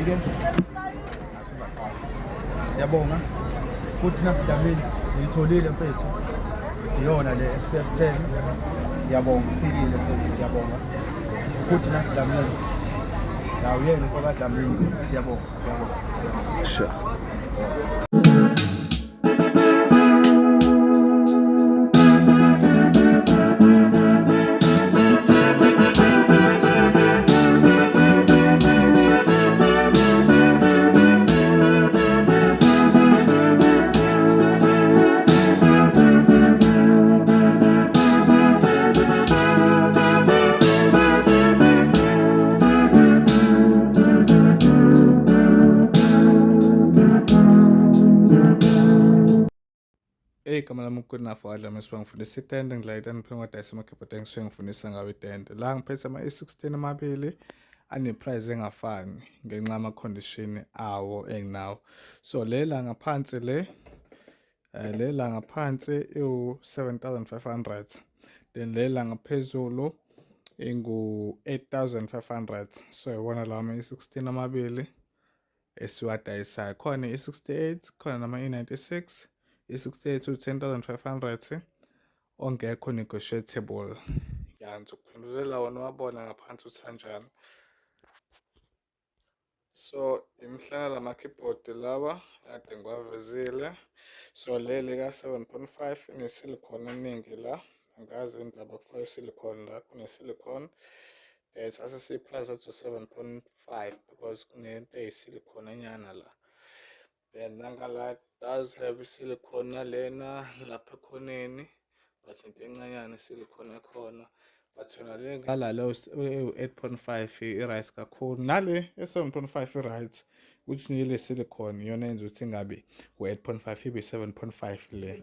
Ke siyabonga futhi nafidamini uyitholile mfethu, iyona le XPS 10. Ngiyabonga, ufikile mfethu, ngiyabonga futhi nafidamini ya uyena umfo kaDlamini. Siyabonga, siyabonga, siyabonga. Sure. Igama lami uGoodenough Wadlama, esiba ngifundisa itende, ngidlala itende phela ngodayisa amakhebhodi engisuke ngifundisa ngawo itende. La ngiphethe ama-E16 amabili ane-price engafani ngenxa yama-condition awo enginawo. So le la ngaphansi le le la ngaphansi iwu-7500, then le la ngaphezulu ingu-8500. So iwona lawa ama-E16 amabili esiwadayisayo. Khona i-68, khona nama i-96. I-68 u-10500 ongekho negotiable. Ya, ngizokuphendulela wona wabona ngaphansi ukuthi anjani. So imihlana lama-keyboard lawa kade ngiwavezile. So leli ka-7.5 ine-silicone eningi la, angazi indaba kufaka i-silicone la, kune-silicone. Sase siyi-price athi 7.5 because kunento eyisilicone enyana la. Then nangala does have isilicone nalena lapha ekhoneni, but into encanyana isilicone ekhona, but yona le ngala leyo ewu-8.5 i-right kakhulu, nale e-7.5 i-right, ukuthi nile silicone iyona yenza ukuthi ingabi u-8.5 ibe 7.5 le.